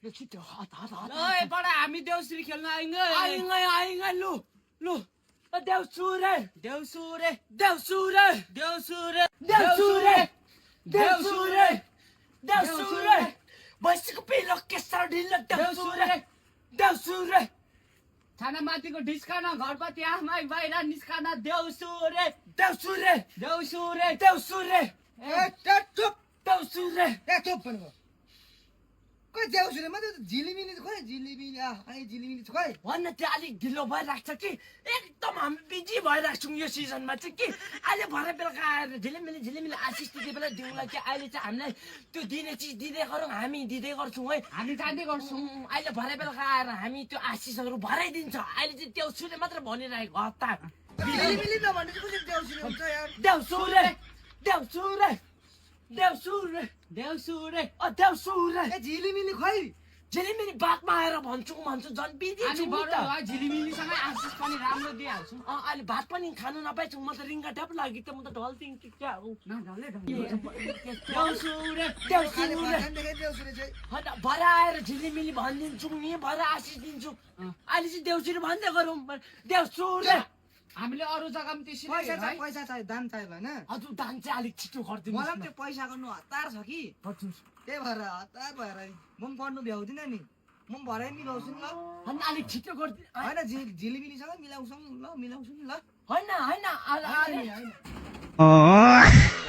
ल छिटो हात हात हात ओए बडा हामी देउसुरे खेल्न आइँगै आइँगै लु लु देउसुरे देउसुरे देउसुरे देउसुरे देउसुरे देउसुरे देउसुरे भैँसीको पिलो केसर ढिलो देउसुरे देउसुरे छाना माथिको ढिस्काना घरपति आमै बाहिर निस्काना देउसुरे देउसुरे देउसुरे देउसुरे चुप देउसुरे चुप भनेको खोइ देउसुरे मात्रै झिलिमिली खोइ झिलिमिली झिलिमिली खोइ भन्न त्यो अलिक ढिलो भइरहेको छ कि एकदम हामी बिजी भइरहेको छौँ यो सिजनमा चाहिँ कि अहिले भरे बेलुका आएर झिलिमिली झिलिमिली आशिष त्यति बेला दिउँला कि अहिले चाहिँ हामीलाई त्यो दिने चिज दिँदै गरौँ हामी दिँदै गर्छौँ है हामी जाँदै गर्छौँ अहिले भरे बेलुका आएर हामी त्यो आशिषहरू भराइदिन्छ अहिले चाहिँ देउसुरे मात्र भनिरहेको हतार झिलिमिली नभने चाहिँ कसरी देउसुरे हुन्छ यार देउसुरे देउसुरे देउसुरे देउसुरे देउसुरे ए झिलिमिली खोइ झिलिमिली बादमा आएर भन्छौँ झन् बिजी हामी छौँ नि बडो त झिलिमिलीसँगै आशिष पनि राम्रो दिइहाल्छौँ अहिले भात पनि खानु नपाएछौँ म त रिङ्गा ट्याप लागि त म त ढल्थिङ कि क्या हो देउसुरे खाने देउसुरे भाषण देखे देउसुरे चाहिँ होइन भरे आएर झिलिमिली भनिदिन्छौँ नि भरे आशिष दिन्छौँ अहिले चाहिँ देउसुरे भन्दै गरौँ देउसुरे हामीले अरू जग्गामा त्यसरी पैसा है चाहियो पैसा चाहियो दाम चाहियो होइन हजुर दाम चाहिँ अलिक छिटो गरिदिनु मलाई पनि त्यो पैसा गर्नु हतार छ कि त्यही भएर हतार भएर म पनि पढ्नु भ्याउँदिनँ नि म पनि भरे नि भ्याउँछु नि ल होइन अलिक छिटो गरिदिनु होइन झिलिमिलीसँग मिलाउँछौँ ल मिलाउँछु नि ल होइन होइन होइन